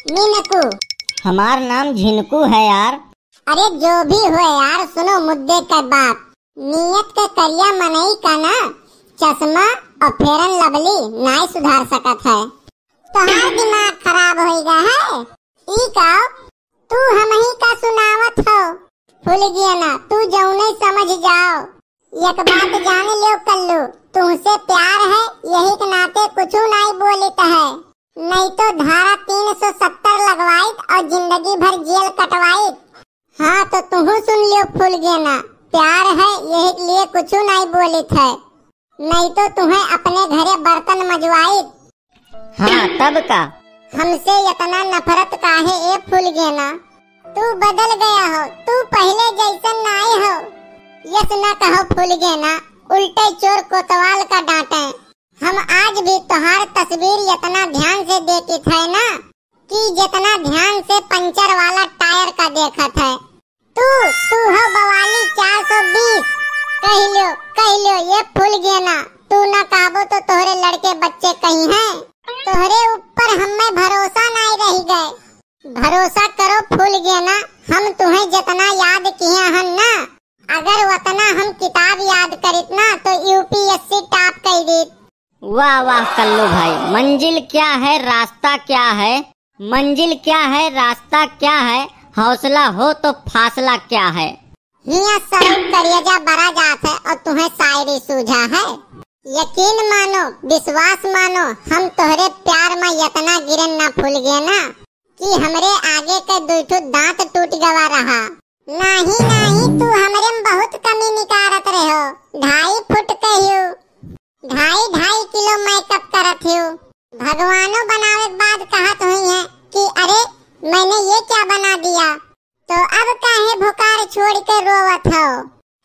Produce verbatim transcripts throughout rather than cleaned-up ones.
मिनकू। हमार नाम झिनकू है यार। अरे जो भी हो यार, सुनो मुद्दे के बात। नीयत के करिया मनई का ना चश्मा और Fair and Lovely नाई सुधार सकत है। तोहार दिमाग खराब होइगा है। ई का तू हमही का सुनावत हो? फुलगेना, तू जौने समझ जाओ। एक बात जान लियो कल्लू, तुमसे प्यार है, यही के नाते कुछ नाई बोलित है, नहीं तो धारा तीन सौ सत्तर लगवाइत और जिंदगी भर जेल कटवाइत। हाँ, तो तुहू सुन लियो फुलगेना, प्यार है, यही के लिए कुछ नाई बोलित है, नहीं तो तुम्हें अपने घरे बर्तन मजवाइत। हाँ, तब का? हमसे इतना नफरत काहे, ए फुलगेना? तू बदल गया हो, तू पहले जैसन नाई हो। यस न कहो फुलगेना, उल्टे चोर कोतवाल का डांटे। हम आज भी तोहार तस्वीर इतना ध्यान से देखित है ना, कि जितना ध्यान से पंचर वाला टायर का देखत है। तू, तू हो बवाली चार सौ बीस। कह लो, कह लो, ये फुलगेना, तू ना कहबो तो तोहरे लड़के बच्चे कहीं हैं। तोहरे ऊपर हमें भरोसा नाई रह गए। भरोसा करो फुलगेना, हम तुम्हें जितना याद किए हन ना, अगर उतना हम किताब याद करित ना तो U P S C top कर दीत। वाह वाह कल्लू भाई, मंजिल क्या है, रास्ता क्या है, मंजिल क्या है, रास्ता क्या है, हौसला हो तो फासला क्या है। हिया सब करेजा बरा जात है और तुम्हें शायरी सूझा है। यकीन मानो, विश्वास मानो, हम तोहरे प्यार में इतना गिरन ना फुलगेना कि हमरे आगे के दुई ठो दांत टूट गवा रहा। नाही, नाही, तू हमरे में बहुत कमी निकारत रहो। ढाई फुट के हियो, ढाई ढाई किलो makeup करत हियो। भगवानो बनावे के बाद कहत हुई है कि अरे, मैंने ये क्या बना दिया? तो अब काहे भुकार छोड़ के रोवत हो?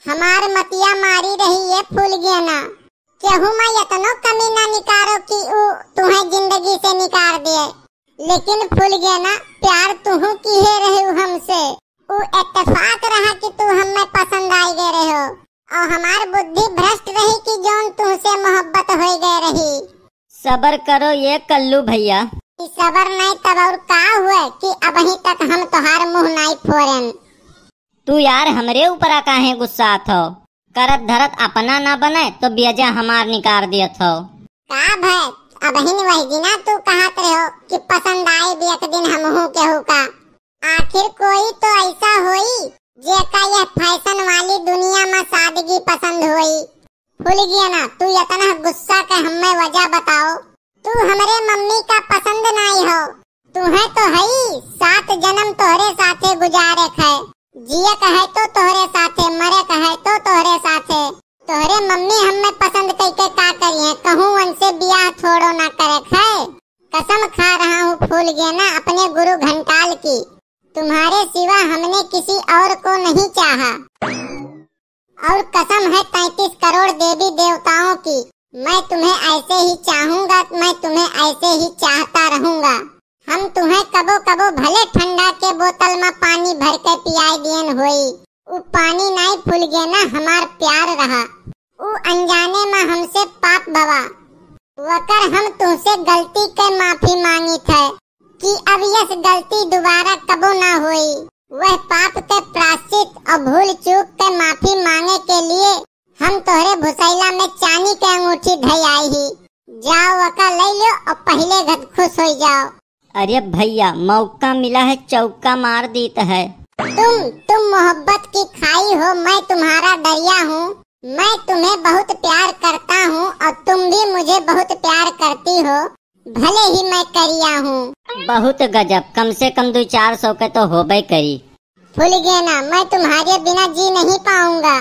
हमार मतिया मारी रही ये फुलगेना। केहू में इतनो कमी ना निकारो कि ऊ तुम्हें जिंदगी से निकार दे। लेकिन फुलगेना, प्यार तुहू किहे रहे हमसे। ऊ इत्तेफाक रहा कि तू हमें पसंद आई गए रहे हो। और हमार बुद्धि भ्रष्ट रही कि जौन तुमसे मोहब्बत होई गए रही। सबर करो ये कल्लू भैया। ई सबर नहीं तब और का हुए कि अबहीं तक हम तोहार मुंह नाई फोरेन। तू यार हमरे ऊपरा काहे गुस्सात हो? करत धरत अपना ना बने तो बेजा हमार निकार दियत हो। का भय, अबहिन वही दिना तू कहत रहो कि पसंद आए भी एक दिन हमहू केहू का। आखिर कोई तो ऐसा होई जेका यह fashion वाली दुनिया में सादगी पसंद होई। फुलगेना, तू इतना गुस्सा के हमें वजह बताओ। तू हमरे मम्मी का पसंद नाई हो। तुम्हें तो हई सात जन्म तोहरे साथे गुजारे है। जिए कहे तो तोहरे साथे, मरे कहे तो तोहरे साथे। तोहरे मम्मी हमें पसंद कइके का करिए, कहूँ उनसे बियाह थोड़ो ना करे है। कसम खा रहा हूँ फूल गेना अपने गुरु घंटाल की, तुम्हारे सिवा हमने किसी और को नहीं चाहा। और कसम है तैंतीस करोड़ देवी देवताओं की, मैं तुम्हें ऐसे ही चाहूंगा, मैं तुम्हें ऐसे ही चाहता रहूंगा। हम तुम्हें कबो कबो भले ठंडा के बोतल में पानी भर के पियाई दियन होई, उ पानी नाई फूल गेना, हमार प्यार रहा। उ अनजाने में हमसे पाप भवा, वकर हम तुमसे गलती के माफी मांगित है कि अब यस गलती दोबारा कबो ना होई। वह पाप के प्राश्चित और भूल चूक के माफी मांगे के लिए हम तोहरे भुसैला में चांदी के अंगूठी धई आई ही। जाओ वका ले लो और पहले घट खुश हो जाओ। अरे भैया, मौका मिला है, चौका मार दीत है। तुम, तुम मोहब्बत की खाई हो, मैं तुम्हारा दरिया हूँ। मैं तुम्हें बहुत प्यार करता हूँ और तुम भी मुझे बहुत प्यार करती हो, भले ही मैं करिया हूँ। बहुत गजब, कम से कम दो चार सौ के तो होबे करी। फूल गेना, मैं तुम्हारे बिना जी नहीं पाऊंगा।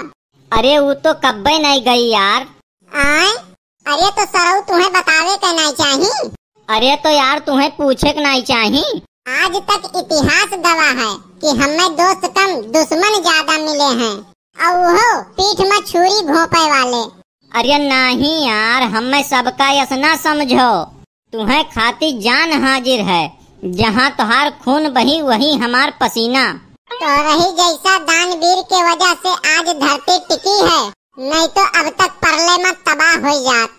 अरे वो तो कब्बे नहीं गई यार। आय? अरे तो सरऊ तुम्हें बतावे के नहीं चाही। अरे तो यार तुम्हें पूछे के नहीं चाही। आज तक इतिहास गवाह है कि हमें दोस्त कम दुश्मन ज्यादा मिले हैं, और वो पीठ में छुरी घोंपे वाले। अरे नहीं यार, हमें सबका यस ना समझो। तुम्हें खातिर जान हाजिर है, जहाँ तुहार खून बही वही हमार पसीना। तोरही जैसा दानवीर के वजह से आज धरती टिकी है, नहीं तो अब तक परले में तबाह हो जात।